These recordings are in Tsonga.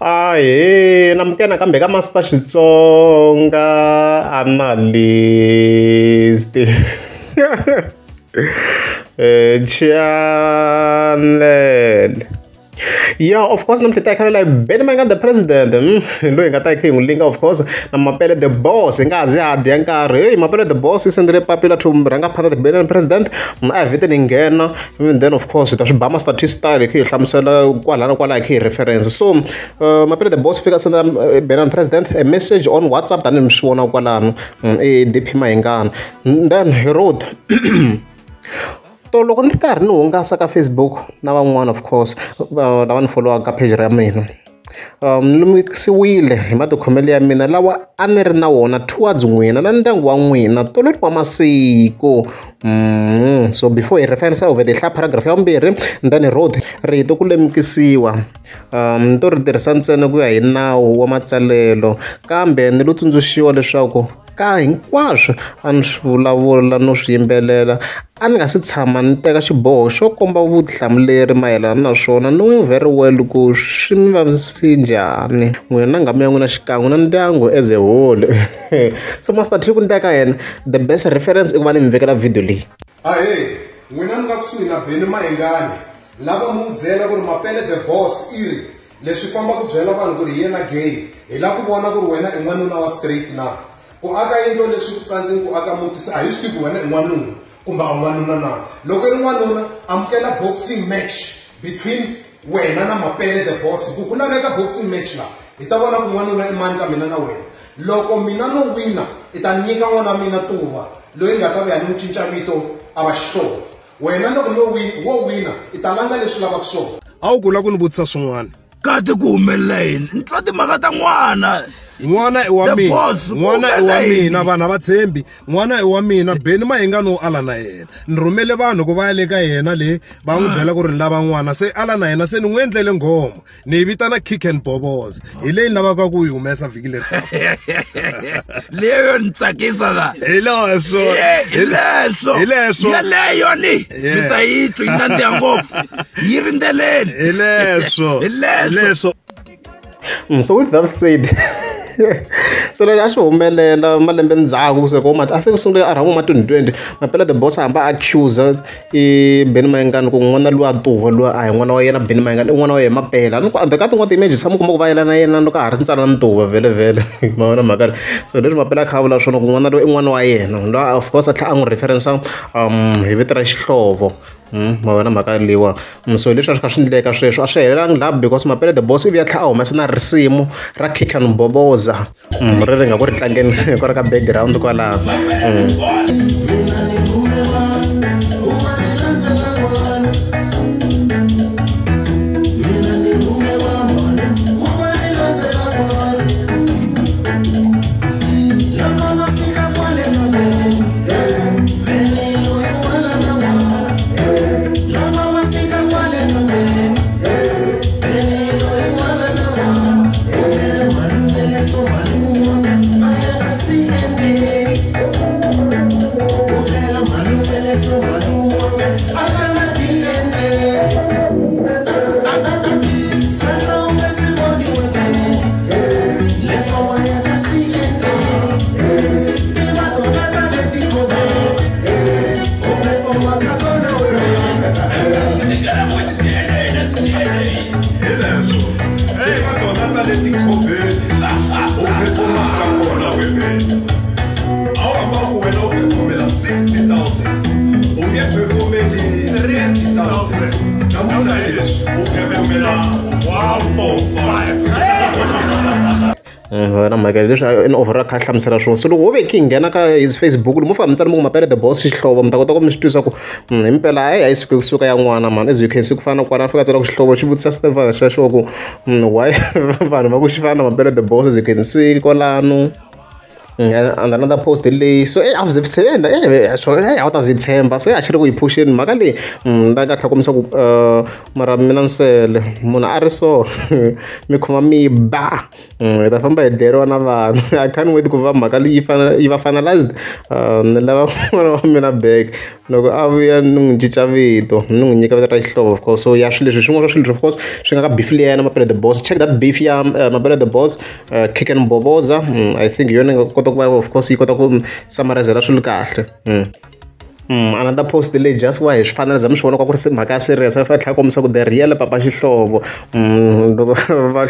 Ahee namukela nakambe ka Master Xitsonga Analyst channel. Yeah, of course, namuntlha hi ta hi kha Benny Mayengani the president loyi hi nga ta hi kha hi n'wi linka of course na Mapele the boss hi nga ha zi ha dya nkarhi. Hey, Mapele the boss i sendele papila to murhangaphatha the Benny president a hi vhete ni nghena and then of course hi ta swi ba Master T style hi kha hi hlamusela kwala na kwala hi kha hi reference. So Mapele the boss fika sendela Benny president a message on WhatsApp tanihi mi swi vona kwalano i DP Mayengani. Then he wrote to loko ni ri karhi ni hungasa ka Facebook na van'wana of course lava ni folowaka ka page ra mina ni lemukisiwile hi matikhomelo ya mina lawa a ni ri na wona towards n'wina na ndyangu wa n'wina tolweni wa masiku. So before hi reference over the hlaya paragraph ya vumbirhi then he wrote rito ku lemukisiwa ni to ri tirhisa ntsena ku ya hi nawu wa matsalelo kambe ni lo tsundzuxiwa leswaku ka hinkwaswo a ni swi vulavula no swi yimbelela a ni nga si tshama ni teka xiboho xo komba vutihlamuleri mayelana na swona knowing very well ku swi mi vavisi njhani n'wina na nghamu ya n'wina xikan'we na ndyangu as a whole. So Master T ku ni teka yena the best reference i ku va ni mi vekela video leyi. Ahee n'wina mi nga kusuhi na Benny Mayengani lava mu byela ku ri Mapele the boss i ri leswi famba ku byela vanhu ku ri hi yena gay hi lava ku vona ku ri wena i n'wanuna wa straight na ku aka yindlu leswi ku tsandzeni ku aka muti se a hi swi tivi ku wena i n'wanuna kumbe a n'wanuna na loko i ri n'wanuna amukela boxing match between wena na Mapele the boss ku laveka boxing match la hi ta vona ku n'wanuna i mani ka mina na wena loko mina no wina i ta nyika n'wana wa mina tuva loyi nga ta vuya ni n'wi cinca vito a va xihlovo wena loko no wina wo wina i ta langa leswi lavaka swona. A wu kula ku ni vutisa swin'wana kati ku humelela yini ni twa timhaka ta n'wana n'wana i wa mina n'wana i wa mina vanhu a va tshembi n'wana i wa mina Benny Mayengani wo ala na yena ni rhumele vanhu ku va ya le ka yena le va n'wi byela ku ri ni lava n'wana se ala na yena se ni n'wi endlele nghoma ni yi vitana Kick and Bobos hi leyi ni lavaka ku yi humesa vhiki leri leyo ni tsakisa la hi leswo hi leswo hi leswo yeleyo ni ni ta yi twa yi nandziha ngopfu yi rindzeleni hi leswo hi leswo. So with that said so lexi a xi humelela malembe ndzhaku se ku I think sungule a rhanga ma 2020 Mapele the boss a hamba a accuse i Benny Mayengani ku n'wana luwa tuva luwa a hi n'wana wa yena Benny Mayengani i n'wana wa yena Mapele ni ku ka tin'wana ti-images a mi kuma ku va yelana na yena loko a ha ri ntsana na tuva vhele vhele ma vona mhaka leyi. So leswi Mapele a kha a vula swona ku n'wana loyi i n'wana wa yena loyi of course a tlhela a n'wi reference hi vito ra xihlovo. Ma vona mhaka leyiwa. So leswi a swi kha swi endleka sweswo a swi helelangi laha because Mapele the boss ivi ya tlhela a humesa na risimu ra Kick and Boboza ri ri nga ku ri tlangeni ku ri ka background kwalaho. Na mhaka leswi in overall kha hlamusela swona. So loko wo ve hi nghena ka his Facebook lomu famba ntsena mi ku Mapele the boss xihlovo mi ta kota ku mi swi twisa ku hi mpela hayi a yi suki kusuka ya n'wana man as you can see ku fana na kwana fika tsala ku xihlovo xi vutisa stepfather xa xo ku why vanhu va ku xi fana na Mapele the boss as you can see kwalano. And another post leyi so a swi a wu ta zi tshemba so a xi ri ku yi phuxeni mhaka leyi la ka tlhela kombisa ku mara mina nsele munhu a ri so mi khoma mi ba hi ta famba hi dleriwa na vanhu. I can't wait ku va mhaka leyi yi va finalized. Ni lava n'wana wa mina back loko a vuya ni n'wi cinca vito ni n'wi nyika vito ra Xihlovo of course. So ya swilo leswi swin'wana swa swilo of course swi nga ka beef leyi ya na Mapele the Boss. Check that beef ya Mapele the Boss, Kick and Boboza. I think yona yi nga kota ku va of course yi kota ku summarizela swilo kahle. Another post leyi just wa hi swi fanele mi swi vona ku ri mhaka ya serious a tlhela kombisa ku the real Papa Xihlovo loko va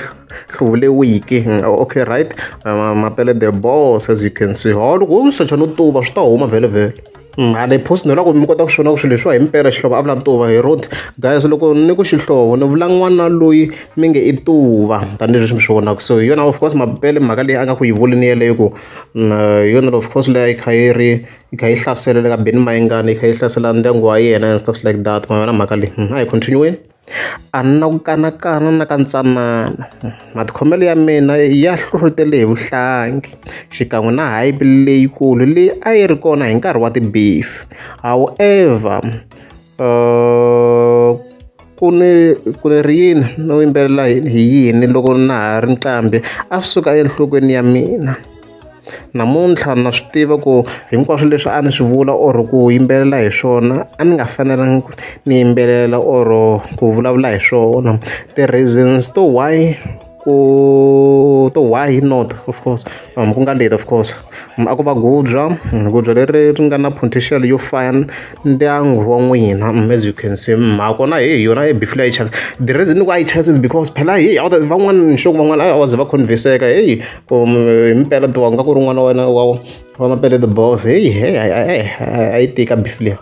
hluvule wiki. Okay, right, Mapele the Boss, as you can see. Ho loko u searcha no tuva swi ta huma vhele vhele. Hale post no loko mi kota ku swi vona ku swilo leswiwa hi mpela Xihlovo a vula tuva hi road guys. Loko ni ku Xihlovo ni vula n'wana loyi mi nge i tuva tanihileswi mi swi vonaka. So hi yona of course Mapele mhaka leyi a nga ku yi vuleni yeleyo ku yona of course leyi a yi kha yi ri yi kha yi hlasela le ka Benny Mayengani, yi kha yi hlasela ndyangu wa yena and stuff like that. Ma vona mhaka leyi. A hi continue. A ni na ku kanakana na ka ntsanana. Matikhomelo ya mina ya hlohlotele hi vuhlangi xikan'we na hype leyikulu leyi a yi ri kona hi nkarhi wa ti-beef. However, ku ni ri yini no yimbelela hi yini loko na ha ri nqambi a swi suka enhlokweni ya mina. Namuntlha na swi tiva ku hinkwaswo leswi a ni swi vula or ku yimbelela hi swona a ni nga fanelangi ni yimbelela or ku vulavula hi swona. Ti-reasons to why ku to why not of course ku nga leti of course a ku va gudza gudza leri ri nga na potential yo faya ndyangu wa n'wina as you can see. Mhaka hi yona e beef leyi chance. The reason why I chance is because phela hi van'wana ni sure van'wana a va ze va convinceka hey ku hi mpela tuva nga ku ri n'wana wa wena wa Mapele the Boss. Hey hey a yi tika beef leyi.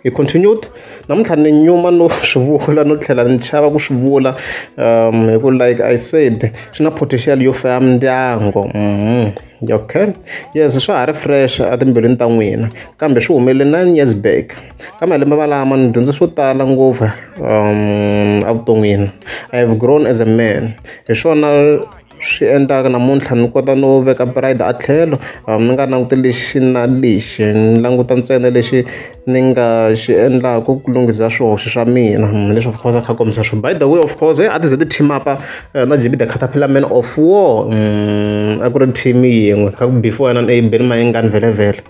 He continued, namuntlha ni nyuma no swi vula no tlhela ni chava ku swi vula hi ku like I said swi na potential yo faya mindyangu. Okay, yes, swa ha ri fresh etimbilwini ta n'wina kambe swi humelele 9 years back. Ka malembe malama ni dyondze swo tala ngopfu evuton'wini. I have grown as a man. Hi swona swi endlaka namuntlha ni kota no veka pride a tlhelo ni nga languti lexi na lexi ni languta ntsena lexi ni nga xi endlaka ku lunghisa swihoxo swa mina leswi of course a kha kombisa swo. By the way of course a ti ze ti team up na JB the Caterpillar Man of War a ku ri team yin'we kha ku before yena na Benny Mayengani vhele vhele.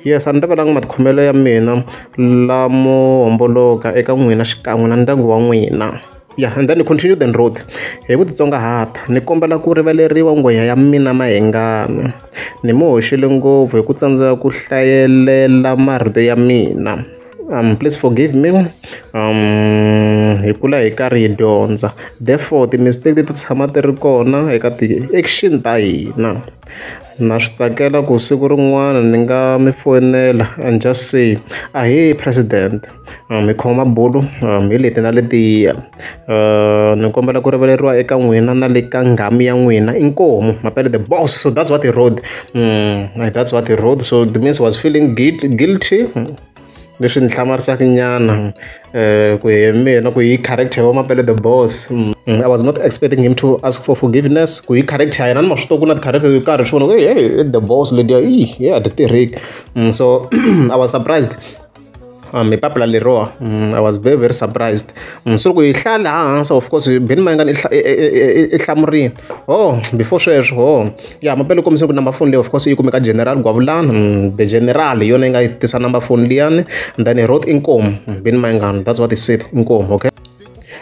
Yes, a ni rivalanga matikhomelo ya mina lamo homboloka eka n'wina xikan'we na ndyangu wa n'wina. Yeah, and then he continued and wrote, hi ku titsongahata ni kombela ku rivaleriwa nghonya ya mina Mayengani. Ni mu hoxile ngopfu hi ku tsandzeka ku hlayelela marito ya mina. Please forgive me. Hi kula hi karhi hi dyondza. Therefore, ti-mistake ti ta tshama ti ri kona eka ti-action ta hina. Na swi tsakela ku siku rin'wana ni nga mi foyinela and just say ahee president, mi khoma bulu hi leti na letiya, ni kombela ku rivaleriwa eka n'wina na le ka nghamu ya n'wina inkomu Mapele the Boss. So that's what he wrote. That's what he wrote. So the means was feeling guilty. Leswi ni hlamarisaka nyana ku hi mina ku hi character wa Mapele the Boss. I was not expecting him to ask for forgiveness. Ku hi character ya yena ni ma swi tiva ku na ti-character yo karhi swi vona ku hey the boss lediya yeah ti tirheki. So I was surprised. Hi papila leriwa I was very very surprised. So loko hi hlaya laha hansi of course Benny Mayengani i hlamurile. Oh before sweswo oh ya Mapele kombise ku number phone leyi of course yi kumeka General Gwavulani. The General hi yona yi nga yi tisa number phone liyani and then he wrote inkomu Benny Mayengani. That's what he said, inkomu. Okay.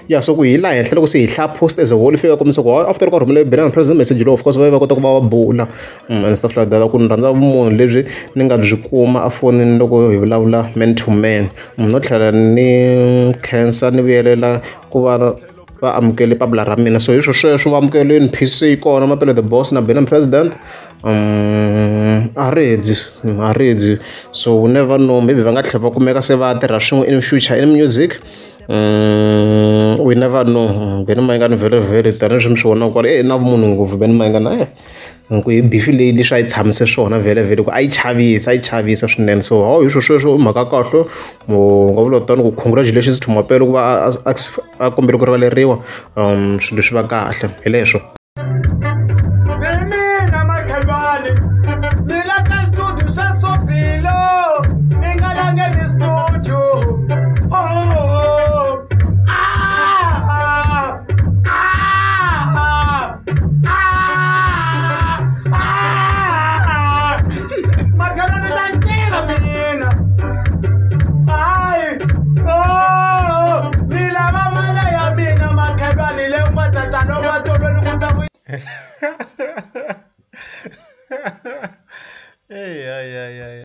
Yeah, so ku hi laha henhla loko se hi hlaya post as a whole fika kombisa ku after ku rhumele Benny president message lowu of course va kota ku va va bula and stuff like that. Ku ni rhandza vumunhu lebyi ni nga byi kuma efonini loko hi vulavula man to man. No tlhela ni khensa ni vuyelela ku va va amukele papila ra mina. So hi swo sweswo va amukeleni PC yi kona Mapele the Boss na Benny president. A redzi. So we never know, maybe va nga tlhela va kumeka se va tirha swin'we in future in music. We never know. Benny Mayengani very very tanihileswi mi swi vonaka kwala na vumunhu ngopfu Benny Mayengani ku hi beef leyi leswi a yi tshamise swona vhele vhele ku a yi chavisa swinene. So hi swo sweswo i mhaka kahle u nga vula tani ku congratulations to Mapele ku va a kombela ku rivaleriwa swilo swi va kahle hi leswo. Mina makhelwani. Hey, ay, ay, ay.